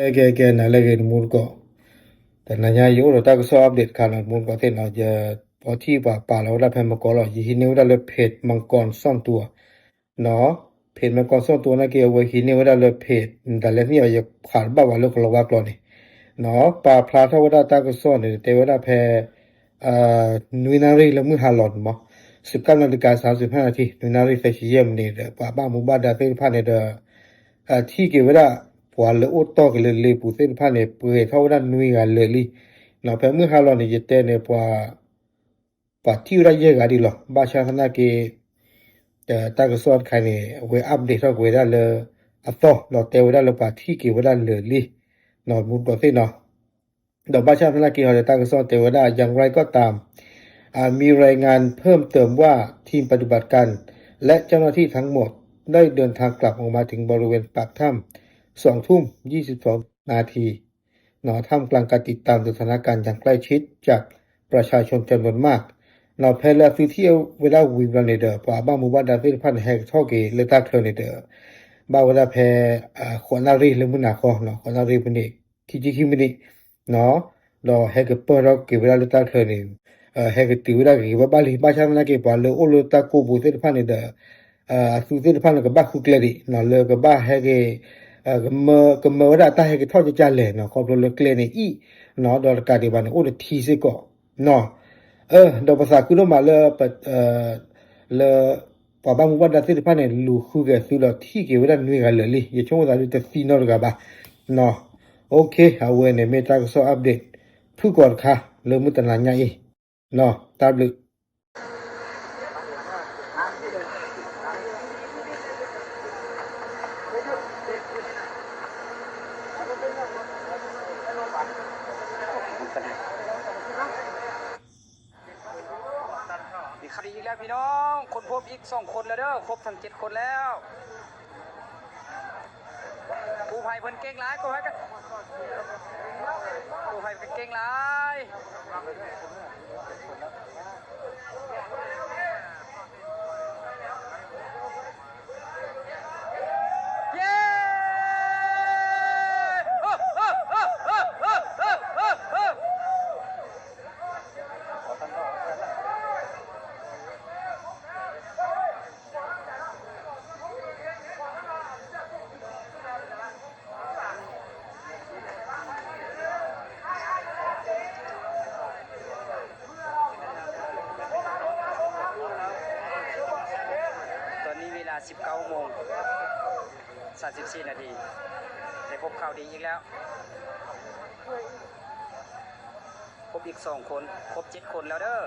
ကဲ ကဲ ကဲ နၤလၢအဂ့ၤ တမူတကိး, တနၤညါယအိၣ်ဒီးတၢ်ကစီၣ် update တခါနီၤ တမူတကိးသ့ၣ်နီၤ, ယ ပှၤထံၣ်ပှၤပာ်လီၤဝဲဒၣ်ဖဲမကီလီၤ, ယဟံးန့ၢ်ဝဲဒၣ်လၢ page မကီ ซ่อนตัว နီၤ, page မကီ ซ่อนตัว နာ်က့ အဝဲဟံးန့ၢ်ဝဲဒၣ်လၢ page တၢ်လဲၤသ့ၣ်အီၤ ယဖးတဘၣ်ဝဲလၢကလီၤဝါကျိာ်န့ၣ်, နီၤ, ပာ်ဖျါထီၣ်ဝဲဒၣ်တၢ်ကစီၣ်န့ၣ် တဲဝဲဒၣ်ဖဲ နွံနၣ်ရံၣ်လၢမုၢ်ဟါလီၤန့ၣ်မး, ဆူကၣ်နၣ်တကါ ဆါစူၤဖၣ်နၣ်ထံ နွံနၣ်ရံၣ်သၢဆံယဲၢ်မံးနံးဒီး ပှၤဘၣ်မူဘၣ်ဒါသ့ၣ်တဖၣ်န့ၣ်ဒီး ထံၣ်က့ၤဝဲဒၣ် ပှၤလၢအိၣ်တီၢ်က့ၤလၢလ့ပူၤသ့ၣ်တဖၣ်န့ၣ် ပှဲၤထီၣ်ဝဲဒၣ်နွံဂၤလၢာ်လံ, နီၤ, ဖဲမုၢ်ဟါလီၤန့ၣ် ယတဲန့ၣ် ပှၤ ပှၤထံၣ်ဝဲဒၣ်ယဲၢ်ဂၤဒံးလီၤ, ဘၣ်ဆၣ်သနာ်က့ တၢ်ကစီၣ်တခါန့ၣ် အဝဲ update ထီၣ်က့ၤဝဲဒၣ်လၢအသီ ဒီးတဲဝဲဒၣ်လၢပှၤထံၣ်က့ၤဝဲဒၣ်လၢာ်လံ, နီၤ, တမူတကိးသ့ၣ်နီၤ, ဒီးဘၣ်ဆၣ်သနာ်က့ဟီဒီး တၢ်ကစီၣ်တဲဝဲဒၣ် อย่างไรก็ตาม มีรายงานเพิ่มเติมว่าทีมปฏิบัติการและเจ้าหน้าที่ทั้งหมดได้เดินทางกลับออกมาถึงบริเวณปากถ้ำ สองทุ่ม ยี่สิบสอง นาที နီၤ, ท่ามกลางการติดตามสถานการณ์อย่างใกล้ชิดจากประชาชนจำนวนมาก နီၤ, ဖဲလၢအသုထံၣ်ဝဲဒၣ်ဝံၤဘျီန့ၣ်ဒီး ပှၤဘၣ်မူဘၣ်ဒါသ့ၣ်တဖၣ်န့ၣ် ဟဲကထီၣ်က့ၤလၢတၢ်ချၢန့ၣ်ဒီး ဘၣ်ဝဲဒၣ်ဖဲ ဃိးနၣ်ရံၣ်လၢမုၢ်နၤဃီ, ဃိးနၣ်ရံၣ်မံးနံး ခံဆံခံမံးနံး, နီၤ, ဒီးဟဲကပၢၢ်ထီၣ်က့ၤဝဲဒၣ်လၢတၢ်ချၢန့ၣ် ဟဲကတုၤဝဲဒၣ်ဂ့ၤဂ့ၤဘၣ်ဘၣ်လံ, ဘၣ်ဆၣ်သနာ်က့ ပှၤလၢအိၣ်လၢတၢ်ကိၢ်ပူၤသ့ၣ်တဖၣ်န့ၣ်ဒီး အသုသ့ၣ်တဖၣ်န့ၣ် ကဘၣ်ဃုကျဲဒံး နီၤ, လၢကဘၣ်ဟဲက့ၤ ကမၢဝဲဒၣ်တၢ်ဟဲက့ၤထီၣ်ကကလဲၣ် နီၤ, ခီဖျိလၢကျဲန့ၣ်အံၤ, နီၤ, ဒီးတကးဒံးဘၣ်န့ၣ် အိၣ်တထံစ့ၢ်ကီး, နီၤ, ဒီးပသးခုဒိၣ်မးလၢ လၢ ပှၤဘၣ်မူဘၣ်ဒါသ့ၣ်တဖၣ်န့ၣ် လူၤဃုက့ၤသုဒီးထံၣ်က့ၤဝဲဒၣ်နွံဂၤလၢာ်လံ, ယဆိကမိၣ်သးဒ်တသံနီတဂၤဘၣ်, နီၤ, အဝဲန့ၣ်မ့ၢ်တၢ်ကစီၣ် update ဖုၣ်ကိာ်တခါ လၢမုၢ်တနၤညါအံၤ, နီၤ, တၢ်ဘျုး มีข่าวดีอีกแล้วพี่น้อง ค้นพบอีกสองคนแล้วเด้อ ครบทั้งเจ็ดคนแล้ว กู้ภัยเพิ่นเก่งหลาย กู้ภัยกัน กู้ภัยเพิ่นเก่งหลาย เย้ ตอนนี้เวลา สิบเก้าโมง สามสิบสี่นาที ได้พบข่าวดีอีกแล้ว พบอีกสองคน ครบเจ็ดคนแล้วเด้อ